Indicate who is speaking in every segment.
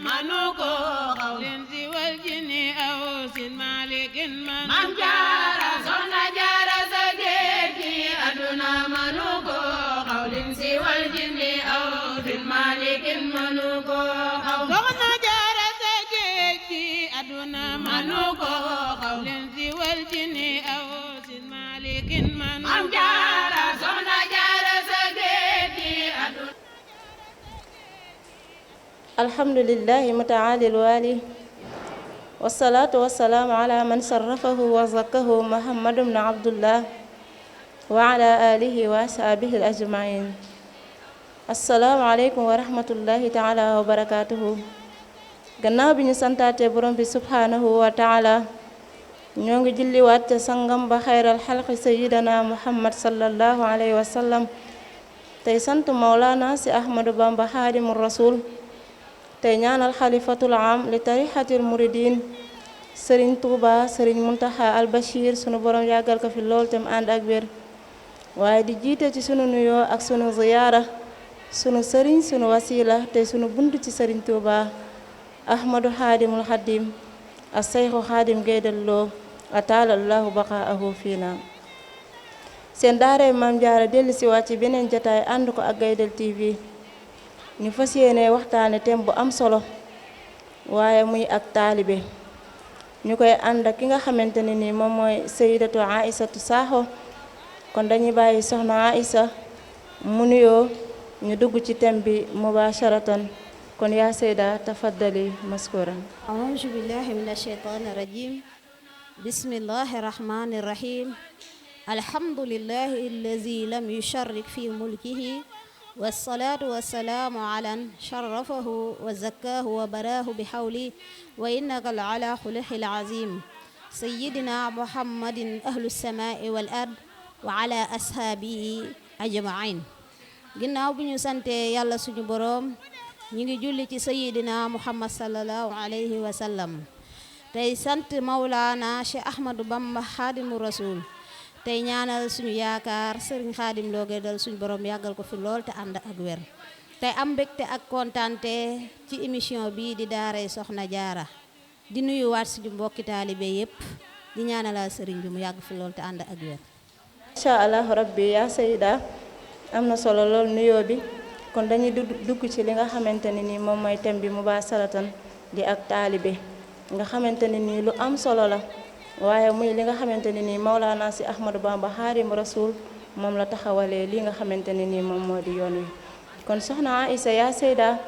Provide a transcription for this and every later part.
Speaker 1: manuko linsi wal jinni aw sin malikin man jaara soxna jaara sa géej gi aduna manuko linsi wal jinni aw sin malikin manuko soxna jaara sa géej gi aduna manuko linsi wal jinni aw sin malikin man jaara soxna jaara sa géej gi aduna
Speaker 2: alhamdulillahi mutaali alwali wasalaatu wasalaamu ala man sharrafahu wa zakkahu muhammadu bnu abdullah wa ala alihi wa ashaabihi ajmain assalaamu aleykum wa rahmatullahi taala wa barakatuhu gannaaw bi ñu santaate borom bi subhanahu wa taala ñoo ngi julliwaat ca sangam ba xayral xalqi sayidana muhammad sallallahu alayhi wa sallam tey sant mawlana si ahmadu bamba xaadimu rasul tey ñaanal xalifatul am li tarixatil muridin sëriñ tuuba sëriñ muntaxa al bashir sunu borom yàggal ko fi lool te mu ànd ak wér waaye di jiite ci sunu nuyoo ak sunu ziyaara sunu sëriñ sunu wasila tey sunu bunt ci sëriñ tuuba ahmadu xaadimul xadim a seyxu xaadim gaydalloo ataalallahu baqaahu fiina seen daaray maam jaara dellu si waat ci beneen jataay ànd ko ak Gaydel TV ñu fas yéene waxtaane thème bu am solo waaye muy ak taalibe ñu koy ànd ak ki nga xamante ne ni moom mooy sayidatu Aïsatu Sakho kon dañuy bàyyi soxna Aïsa mu nuyoo ñu dugg ci thème bi mubasharatan kon yaa sayda tafaddali maskuran
Speaker 3: a'uuzu billahi min ashaytaani rajim bismillahi rahmani rahim alhamdulillahi allazi lam yusharrik fi mulkihi والصلاة والسلام على شرفه وزكاه وبراه بحولي وإنك لعلى خلق العظيم سيدنا محمد أهل السماء والأرض وعلى أصحابه أجمعين ginnaaw bi ñu sante yàlla suñu boroom ñu ngi julli ci sayidina muhammad sallallahu alayhi wa sallam tey sant mawlaana Cheikh Ahmadou Bamba xaadimu rasul tey ñaanal suñu yaakaar sëriñ xaadim Lo Gaydel suñu borom yàggal ko fi lool te ànd ak wér tey am mbégte ak kontaante ci émission bii di daaray soxna jaara di nuyuwaat suñu mbokki taalibe yépp di ñaanalal sëriñ bi mu yàgg fi lool te ànd ak wér
Speaker 2: incha allahu rabbi yaa sayda am na solo lool nuyoo bi kon dañuy dugg ci li nga xamante ne nii moom mooy thème bi mubasharatan di ak taalibe nga xamante ne nii lu am solo la waaye muy li nga xamante ne nii Mawlana si Ahmadou Bamba Xaadimu Rasuul moom la taxawalee li nga xamante ne nii moom moo di yoon wi kon soxna Aïsa yaa sayda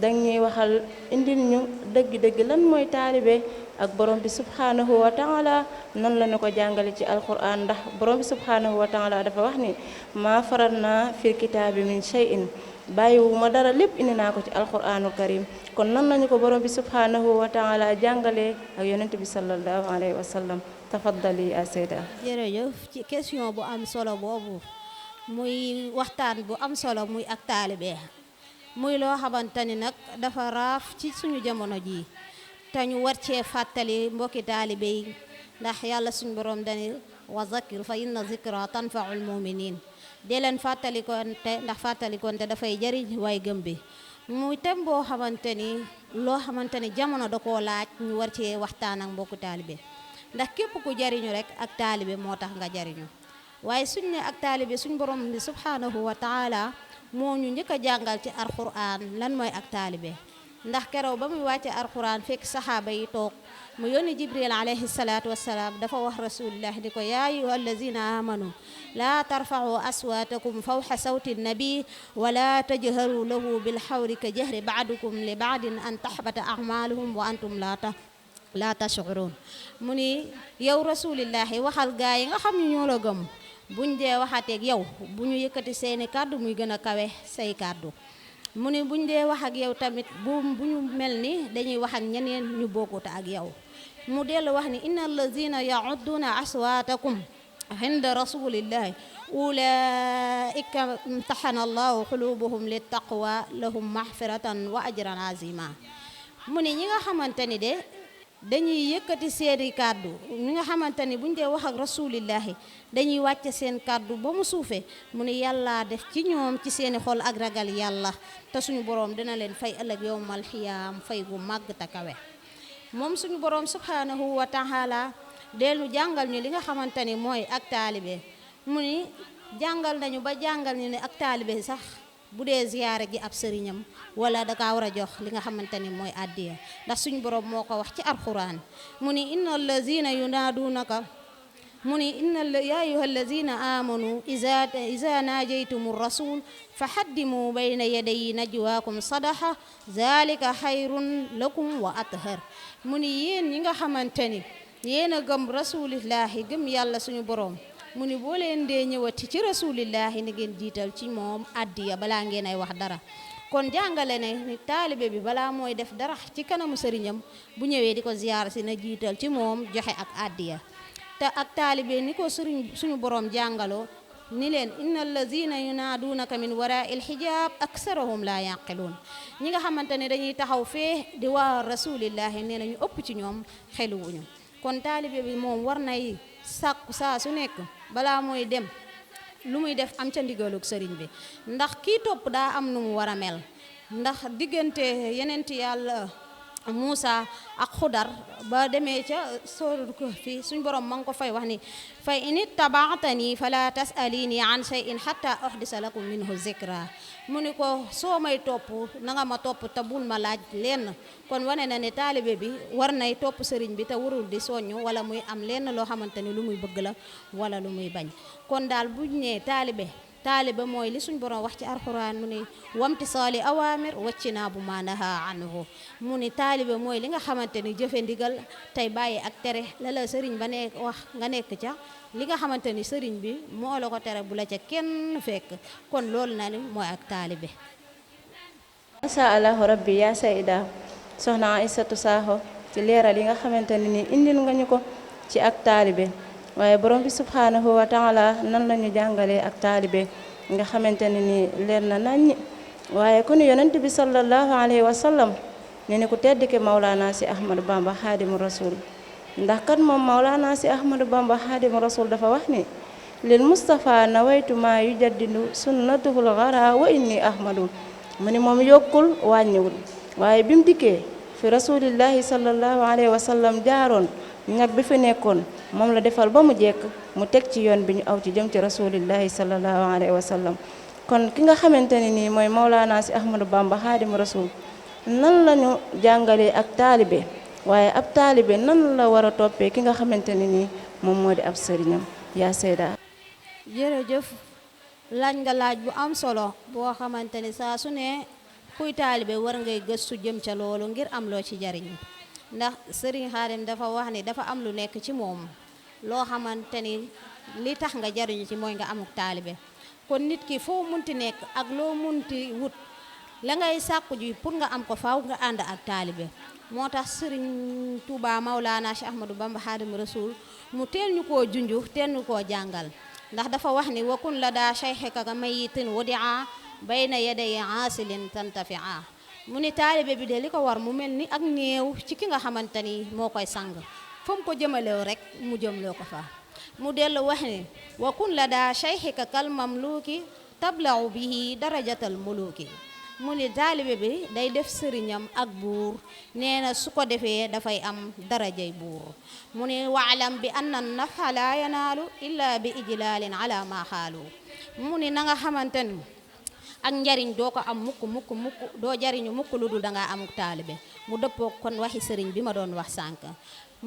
Speaker 2: dañuy waxal indil ñu dëgg-dëgg lan mooy taalibe ak borom bi subhanahu wa taala nan la ñu ko jàngale ci alquran ndax borom bi subhanahu wa taala dafa wax ni maa faratna fil kitaabi min shay'in bàyyiwu ma dara lépp indi naa ko ci alquranul karim kon nan lañu ko borom bi subhanahu wa taala jàngale ak yonent bi sallallahu alayhi wa sallam tafaddali ya sayda
Speaker 3: jërëjëf ci question bu am solo boobu muy waxtaan bu am solo muy ak taalibe muy loo xamante ni nag dafa raaf ci suñu jamono ji te ñu war cee fàttali mbokki taalibe yi ndax yàlla suñu borom dani wa zakir fa inna zikra tanfaul muminin dee leen fàttalikonte ndax fàttalikonte dafay jariñ way gëm bi muy tem boo xamante ni loo xamante ni jamono da koo laaj ñu war cee waxtaan ak mbokku taalibe ndax képp ku jariñu rek ak taalibe moo tax nga jariñu waaye suñ ne ak taalibe suñ borom bi subhanahu wa taala moo ñu njëkk a jàngal ci alquran lan mooy ak taalibe ndax keroog ba muy wàcce alquran fekk saxaaba yi toog mu yónni jibril alayhi salaatu wassalaam dafa wax rasulillah di ko yaa ayyuha allazina amanu laa tarfa'u aswaatakum fawqa sawti nabi wala tajharu lahu bil hawli ka jahri ba'dikum li ba'din an tahbata a'maluhum wa antum laa tash'urun mu ni yow rasulillahi waxal gaa yi nga xam ne ñoo la gëm buñ dee waxateeg yow bu ñu yëkkati seeni kàddu muy gën a kawe say kàddu mu ni buñ dee wax ak yow tamit bu ñu mel ni dañuy wax ak ñeneen ñu bokkut ak yow mu dellu wax ni inna allazina ya'udduna aswaatakum inda rasulillahi ulaika imtaxana allahu qulubuhum littaqwa lahum mahfiratan wa ajran azima mu ni ñi nga xamante ni de dañuy yëkkati seeni kàddu ñi nga xamante ni buñ dee wax ak rasulillahi dañuy wàcce seen kàddu ba mu suufee mu ni yàlla def ci ñoom ci seeni xol ak ragal yàlla te suñu boroom dina leen fay ëllëg yowmal xiyaam fay gu màgg te kawe moom suñu boroom subhanahu wa taala dellu jàngal ñu li nga xamante ni mooy ak taalibe mu ni jàngal nañu ba jàngal ñu ne ak taalibe sax bu dee ziyaare gi ab sëriñam wala da kaa war a jox li nga xamante ni mooy àddiya ndax suñu boroom moo ko wax ci alxuraan mu ni inna allazina yunaadunaka mu ni ya ayuha allazina amanu iza naajaytumu rasul fa xaddimu bayna yaday najwaakum sadaxa zalika xayrun lakum wa athar mu ni yéen ñi nga xamante ni yéen a gëm rasulillahi gëm yàlla suñu boroom mu ni boo leen dee ñëwati ci rasulillahi ni ngeen jiital ci moom addiya balaa ngeen ay wax dara kon jàngale ne ni taalibe bi balaa mooy def dara ci kanamu sëriñam bu ñëwee di ko ziyaar si na jiital ci moom joxe ak addiya te ak taalibe ni ko sëriñ suñu boroom jàngaloo ni leen inna allazina yunaadunaka min waraa'il xijaab aksarahum laa yaqiluun ñi nga xamante ne dañuy taxaw fee di waa rasulillahi nee na ñu ëpp ci ñoom xeluwuñu kon taalibe bi moom war nay sàkku saa su nekk balaa mooy dem lu muy def am ca ndigalug sëriñ bi ndax kii topp daa am nu mu war a mel ndax diggante yenent yàlla Muusa ak Xudar ba demee ca sóoru ko fi suñ borom ma ngi ko fay wax ni fa in ittabaatani fala tasalini an shay'in hatta uhdisa lakum minhu zikra mu ni ko soo may topp na nga ma topp te bul ma laaj lenn kon wane na ne taalibe bi war nay topp sëriñ bi te warul di soññu wala muy am lenn loo xamante ni lu muy bëgg la wala lu muy bañ kon daal buñ nee taalibe mooy li suñ borom wax ci alxuraan mu ni wamtisaali awaamir waccinaa bu ma naha anhu mu ni taalibe mooy li nga xamante ni jëfe ndigal tey bàyyi ak tere la la sëriñ ba nekk wax nga nekk ca li nga xamante ni sëriñ bi moo la ko tere bu la ca kenn fekk kon loolu na ni mooy ak taalibe.
Speaker 2: masha allahu rabbi yaa sayda soxna Aysatu Saaxo ci leeral yi nga xamante ne ni indil nga ñu ko ci ak taalibe waaye borom bi subhanahu wa taala nan la ñu jàngalee ak taalibe nga xamante ne ni leer na naññi waaye kon yonent bi sallallahu alayhi wa sallam ne ni ku tedd ke Maulana si Ahmadu Bamba xaadimu rasul ndax kat moom Maulana si Ahmadu Bamba xaadimu rasul dafa wax ni lil Mustafa nawaytu ma yujaddidu sunnatuhul gara wa inni ahmadu mu ni moom yokkul wàññiwul waaye bi mu dikkee fi rasulillahi sallallahu alayhi wa sallam jaaroon ñag bi fi nekkoon moom la defal ba mu jekk mu teg ci yoon bi ñu aw ci jëm ci rasulillahi sallallahu alayhi wa sallam kon ki nga xamante ne nii mooy Maulana si Ahmadu Bamba xaadimu rasul nan la ñu jàngalee ak taalibe waaye ab taalibe nan la war a toppee ki nga xamante ne nii moom moo di ab sëriñam yaa Seyda.
Speaker 3: jërëjëf laaj nga laaj bu am solo boo xamante ni saa su ne kuy taalibe war ngay gëstu jëm ca loolu ngir am loo ci jariñ ndax sëriñ Xaadim dafa wax ni dafa am lu nekk ci moom loo xamante ni li tax nga jariñu ci mooy nga amuk taalibe kon nit ki foo munti nekk ak loo munti wut la ngay sàkku ji pour nga am ko faaw nga ànd ak taalibe moo tax sëriñ Tuuba Maulana Cheikh Ahmadou Bamba Xaadimu Rasuul mu teel ñu koo junju teel ñu koo jàngal ndax dafa wax ni wa kun la daa cheikhika ka mayitin wadia bayna yaday aasilin tantafia mu ni taalibe bi de li ko war mu mel ni ak néew ci ki nga xamante ni moo koy sang fa mu ko jëmalew rek mu jëmloo ko fa mu dellu wax ni wa kun la daa cheikhika kal mamluki tablaw bihi darajatal muluki mu ni taalibe bi day def sëriñam ak buur nee na su ko defee dafay am darajay buur mu ni waalam bi anna nafa la yanaalu illa bi ijlaalin ala ma xaalu mu ni na nga xamante ni ak njariñ doo ko am mukk doo jariñu mukk lu dul dangaa amuk taalibe mu dëppoo kon waxi sëriñ bi ma doon wax sànk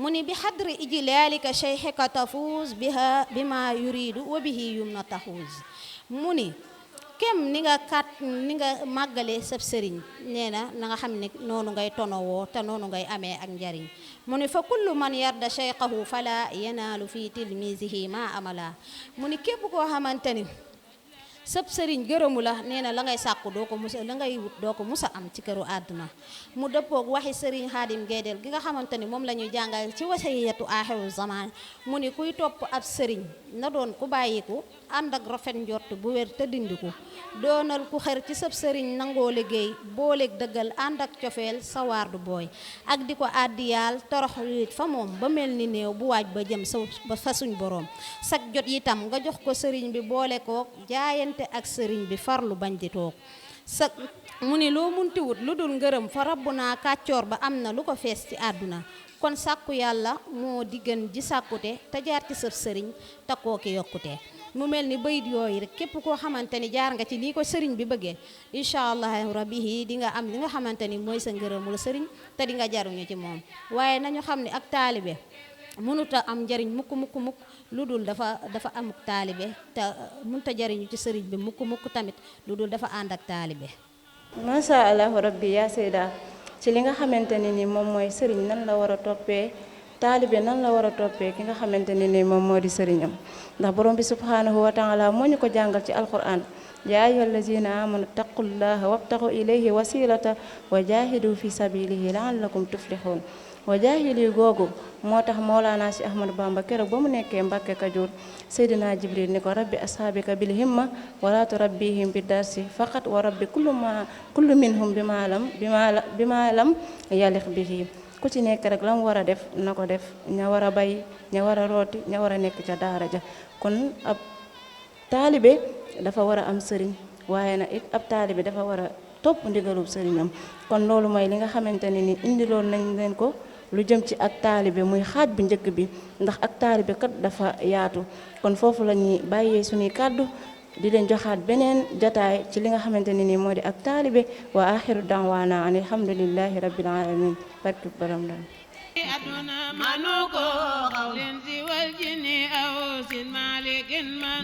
Speaker 3: mu ni bi xadri ijlaalika cheikhika tafuuz biha bima yuridu wa bihi yumna tafuuz mu ni kem ni nga màggale sab sëriñ nee na nga xam ne noonu ngay tonowoo te noonu ngay amee ak njariñ mu ni fa kullu man yarda cheikhahu fala yanaalu fi tilmisihi ma amala mu ni képp koo xamante ni sëb sëriñ gërëmu la nee na la ngay sàkku doo ko musa la ngay wut doo ko musa am ci këru àdduna mu dëppoog waxi sëriñ Xaadim Gédel gi nga xamante ni moom la ñuy jàngal ci wasiyatu aaxiru zaman mu ni kuy topp ab sëriñ na doon ku bàyyiku ànd ak rafet njort bu wér te dindiku doonal ku xër ci sëb sëriñ nangoo liggéey booleeg dëggal ànd ak cofeel sawaar du booy ak di ko àddiyaal torox it fa moom ba mel ni néew bu waaj ba jëm sa ba fa suñ boroom sag jot itam nga jox ko sëriñ bi boole kook jaayante ak sëriñ bi farlu bañ di toog sa mu ni loo munti wut lu dul ngërëm fa rabbu naa kàccoor ba am na lu ko fees ci àdduna kon sàkku yàlla moo diggan ji sàkkute te jaar ci sëf sëriñ te kooki yokkute mu mel ni bayit yooyu rek képp koo xamante ni jaar nga ci lii ko sëriñ bi bëggee incha allah rabbi di nga am li nga xamante ni mooy sa ngërëmul sëriñ te di nga jaruñu ci moom waaye nañu xam ne ak taalibe mënut a am njariñ mukk lu dul dafa amuk taalibe te mënut a jariñu ci sëriñ bi mukk tamit lu dul dafa ànd ak taalibe.
Speaker 2: macha allah rabbi yaa Seyda ci li nga xamante ne ni moom mooy sëriñ nan la war a toppee taalibe nan la war a toppee ki nga xamante ne ni moom moo di sëriñam ndax borom bi subhanahu wa taala moo ñu ko jàngal ci alquran yaa ayyuhal lazina amanu taqullaha wabtaxu ilayhi wasilata wa jahidu fi sabilihi laallakum tuflihun wa jaahili googu moo tax Mawlana si Ahmadou Bamba keroog ba mu nekkee Mbàkke Kajoor Seydina Jibril ni ko rabbi ashaabika bil himma wala turabbihim bi darsi faqat wa rabbi kullu minhum bi ma lam yaliq bihi ku ci nekk rek la mu war a def na ko def ña war a bay ña war a rooti ña war a nekk ca daara ja kon ab taalibe dafa war a am sëriñ waaye na it ab taalibe dafa war a topp ndigalub sëriñam kon loolu mooy li nga xamante ne ni indiloon nañ leen ko lu jëm ci ak taalibe muy xaaj bu njëkk bi ndax ak taalibe kat dafa yaatu kon foofu la ñuy bàyyee suñuy kàddu di leen joxaat beneen jotaay ci li nga xamante ne nii moo di ak taalibe wa axiru daawaana an alhamdulillahi rabbil alamin barki borom la
Speaker 1: aduna manuko xawlen si wal jinni aw sin malikin man